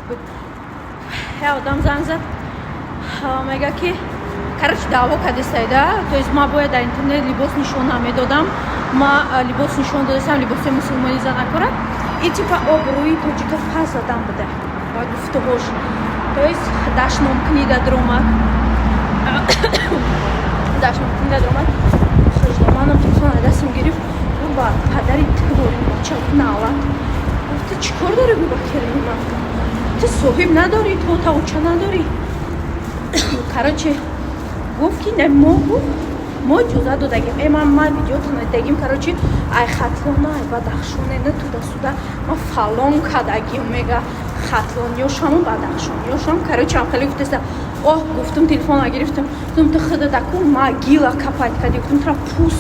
Буд, я одам занг зад, мега ки, короче, даъво кардесайда. То есть ма бояд дар интернет либос нишон намедодам. Ма либос нишон додастам, либоси мусулмонӣ занакора. И типа обрӯи тоҷика пас задан буда ва гуфтуҳош, то есть дашномкунӣ даромад, дашномкунӣ даромад. Манам телефон дастам гирифт. Ба падари ту бача навад гуфт: «Ту чӣ кор дорӣ ба келини ман? Ту соҳиб надорӣ, ту тавоча надорӣ». Короче, гуфт ки не, мо, гуфт, мо иҷозат додагим. Э, ман видеотон дидагим. Короче, ай Хатлона, ай Бадахшоне, на туда сюда ма фалон кадагим, мега, хатлониёшаму бадахшониёшам. Короче, ам хеле гуфтеста. Оҳ, гуфтум, телефона гирифтам, гуфтум: «Ту худа даку могила копать кади», гуфтум, «тура пуст».